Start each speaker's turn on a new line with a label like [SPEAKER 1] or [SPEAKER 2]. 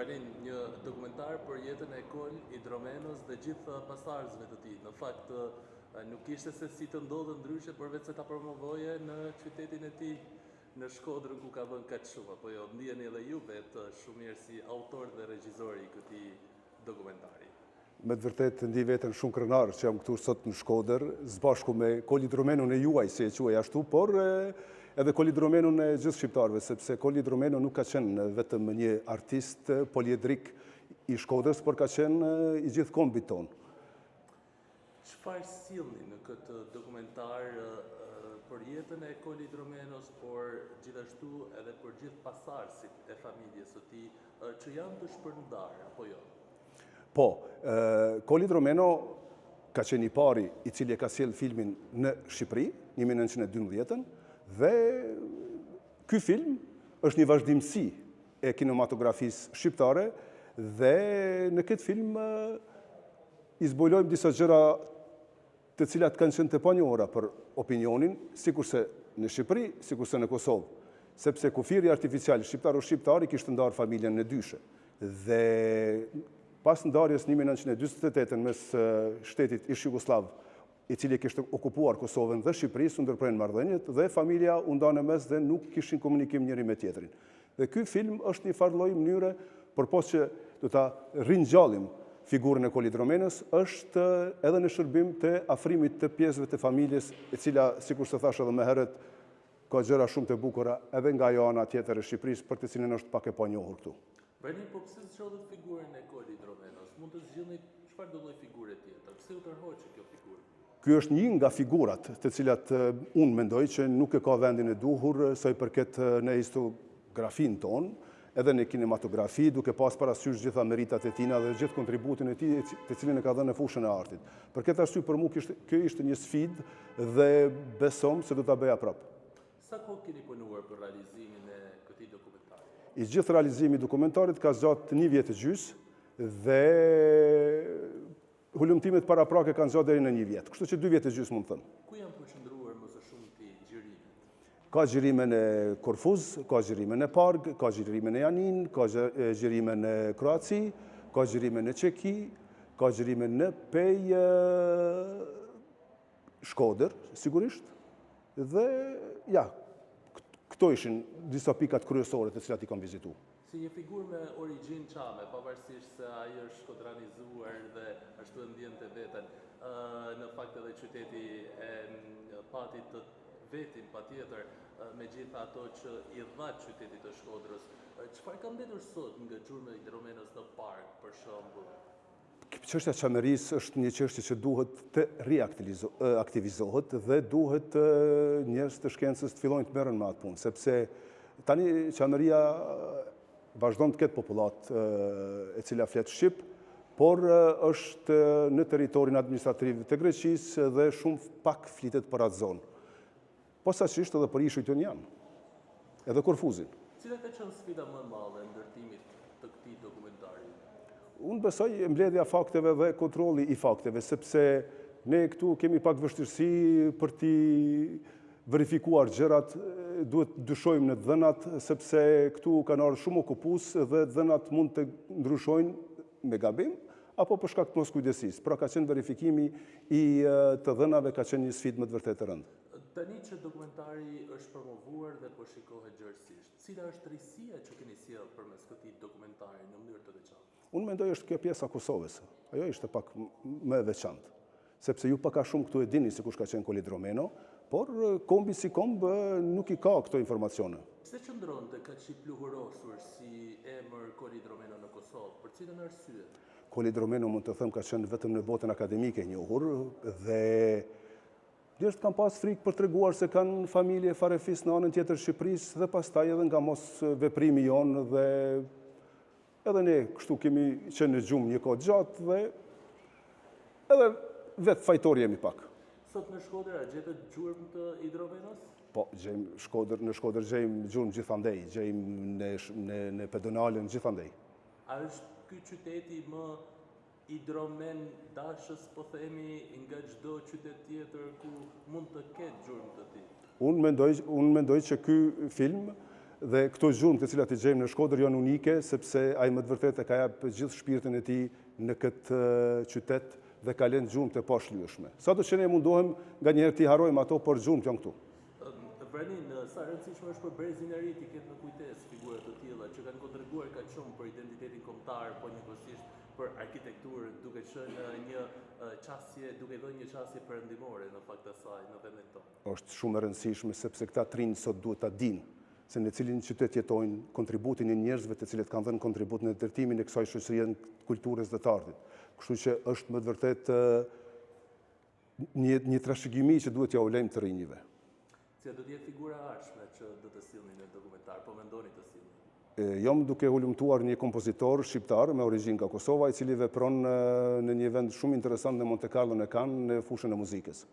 [SPEAKER 1] Arlind, një dokumentar për jetën e Kolë Idromenos dhe gjithë pasardhësve të tij. Në fakt, nuk kishte se si të ndodhte ndryshe përveç se ta promovoje në qytetin e tij, në Shkodrën ku ka dhënë kaq shumë, apo jo? Ndiheni edhe ju vetë shumë mirë si autor dhe regjizor i këtij dokumentari.
[SPEAKER 2] Me të vërtetë ndij veten shumë krenar që jam këtu sot në Shkodër, së bashku me Kolë Idromenon e juaj, si e quaj ashtu, por edhe Kolë Idromenon e gjithë shqiptarëve, sepse Kolë Idromeno nuk ka qenë vetëm një artist poliedrik i Shkodrës, por ka qenë i gjithë kombit tonë.
[SPEAKER 1] Çfarë sillni në këtë dokumentar për jetën e Kolë Idromenos, por gjithashtu edhe për gjithë pasardhësit e familjes së tij, që janë të shpërndarë, apo jo?
[SPEAKER 2] Po, Kolë Idromeno ka qenë i pari i cili e ka sjellë filmin në Shqipëri, 1912-ën, dhe ky film është një vazhdimësi e kinematografisë shqiptare dhe në këtë film i zbulojmë disa gjëra të cilat kanë qenë të panjohura për opinionin, sikurse në Shqipëri, sikurse në Kosovë, sepse kufiri artificial shqiptaro-shqiptar i kishte ndarë familjen në dyshe. Dhe pas ndarjes 1948 mes shtetit ish Jugosllav, i cili kishte okupuar Kosovën dhe Shqipërisë, u ndërprenë marrëdhëniet dhe familja u nda në mes dhe nuk kishin komunikim njëri me tjetrin. Dhe ky film është një farë lloj mënyre, përpos që do ta ringjallim figurën e Kolë Idromenos, është edhe në shërbim të afrimit të pjesëve të familjes, e cila, sikurse thashë edhe më herët, ka gjëra shumë të bukura edhe nga ajo ana tjetër e Shqipërisë, për të cilën është pak e panjohur këtu.
[SPEAKER 1] Berlin, po pse zgjodhët figurën e Kolë Idromenos? Mund të zgjidhnit çfarëdo lloj figure tjetër? Pse ju tërhoqi kjo figurë?
[SPEAKER 2] Ky është një nga figurat të cilat unë mendoj që nuk e ka vendin e duhur sa i përket në histografinë tonë, edhe në kinematografi, duke pas parasysh gjitha meritat e tina dhe gjithë kontributin e tij të cilin e ka dhënë në fushën e artit. Për këtë arsye për mua kishte, kjo ishte një sfidë dhe besom se do ta bëja prapë.
[SPEAKER 1] Sa kohë keni punuar për realizimin e këtij dokumentari?
[SPEAKER 2] I gjithë realizimi i dokumentarit ka zgjatë një vjet e gjysë dhe Hulumtimet paraprake kanë zgjatë deri në një vjet, kështu që dy vjet e gjysmë mund të them.
[SPEAKER 1] Ku janë përqendruar më së shumti xhirimet?
[SPEAKER 2] Ka xhirime në Korfuz, ka xhirime në Pargë, ka xhirime në Janinë, ka xhirime në Kroaci, ka xhirime në Çeki, ka xhirime në Pejë, Shkodër, sigurisht, dhe ja, këto ishin disa pikat kryesore të cilat i kam vizitu.
[SPEAKER 1] Si një figurë me origjinë çame, pavarësisht se ai është shkodranizuar dhe ashtu e ndjente veten, në fakt edhe qyteti e pati të vetin patjetër, me gjithë ato që i dha qytetit të Shkodrës. Çfarë ka mbetur sot nga gjurmët e Idromenos në Pargë, për shembull?
[SPEAKER 2] Çështja e Çamërisë është një çështje që duhet të riaktivizohet dhe duhet njerëz të shkencës të fillojnë të merren me atë punë, sepse tani Çamëria vazhdon të ketë popullatë e cila flet shqip, por është në territorin administrativ të Greqisë dhe shumë pak flitet për atë zonë. Posaçërisht edhe për ishujt Jonian, edhe Korfuzin.
[SPEAKER 1] Cila ka qenë sfida më e madhe e ndërtimit të këtij dokumentari?
[SPEAKER 2] Unë besoj mbledhja e fakteve dhe kontrolli i fakteve, sepse ne këtu kemi pak vështirësi për t'i verifikuar gjërat, duhet të dyshojmë në të dhënat, sepse këtu kanë ardhur shumë okupues dhe të dhënat mund të ndryshojnë me gabim, apo për shkak të moskujdesisë. Pra ka qenë verifikimi i të dhënave ka qenë një sfidë me të vërtetë e rëndë.
[SPEAKER 1] Tani që dokumentari është promovuar dhe po shikohet gjerësisht, cila është risia që keni sjellë përmes këtij dokumentari në mënyrë të
[SPEAKER 2] veçantë? Unë mendoj është kjo pjesa e Kosovës. Ajo ishte pak më e veçantë. Sepse ju pak a shumë këtu e dini se kush ka qenë Kolë Idromeno, por kombi si komb nuk i ka këto informacione.
[SPEAKER 1] Pse qëndronte kaq i pluhurosur si emër Kolë Idromeno në Kosovë? Për cilën arsye?
[SPEAKER 2] Kolë Idromeno mund të them ka qenë vetëm në botën akademike i njohur dhe Njerëzit kanë pas frikë për treguar se kanë familje farefis në anën tjetër Shqipërisë dhe pastaj edhe nga mosveprimi jonë dhe edhe ne kështu kemi qenë në gjumë një kohë gjatë dhe edhe vetë fajtor jemi pak.
[SPEAKER 1] Sot në Shkodër a gjetët gjurmë të Idromenos?
[SPEAKER 2] Po, gjejmë Shkodër, në Shkodër gjejmë gjurmë gjithandej, gjejmë në, në, në pedonalen gjithandej.
[SPEAKER 1] A është ky qyteti më Idromen dashës po themi nga çdo qytet tjetër ku mund të ketë gjurmë të
[SPEAKER 2] tij. Unë mendoj, unë mendoj që ky film Dhe këto gjurmë të cilat i gjejmë në Shkodër janë unike, sepse ai me të vërtetë e ka jap gjithë shpirtin e tij në këtë qytet dhe ka lënë gjurmë të pashlyeshme. Sado që ne mundohem nganjëherë t'i harrojmë ato, por gjurmët janë
[SPEAKER 1] këtu. Vranin, sa e rëndësishme është për brezin e ri t'i ketë në kujtesë figura të tilla që kanë kontribuar kaq shumë për identitetin kombëtar, po njëkohësisht për arkitekturën, duke qenë një qasje, duke dhënë një qasje perëndimore në fakt asaj në vendin
[SPEAKER 2] tonë. Është shumë e rëndësishme sepse këta të rinj sot duhet ta dinë se në cilin qytet jetojnë, kontributin e njerëzve të cilët kanë dhënë kontribut në ndërtimin e kësaj shoqërie, kulturës dhe të artit. Kështu që është me të vërtetë një një trashëgimi që duhet t'jua lëmë të
[SPEAKER 1] rinjve. Cila do të jetë figura e ardhshme që do të sillni në dokumentar, po mendoni të
[SPEAKER 2] sillni? Jam duke hulumtuar një kompozitor shqiptar me origjinë nga Kosova, i cili vepron në një vend shumë interesant në Monte Carlo në Cannes, në fushën e muzikës.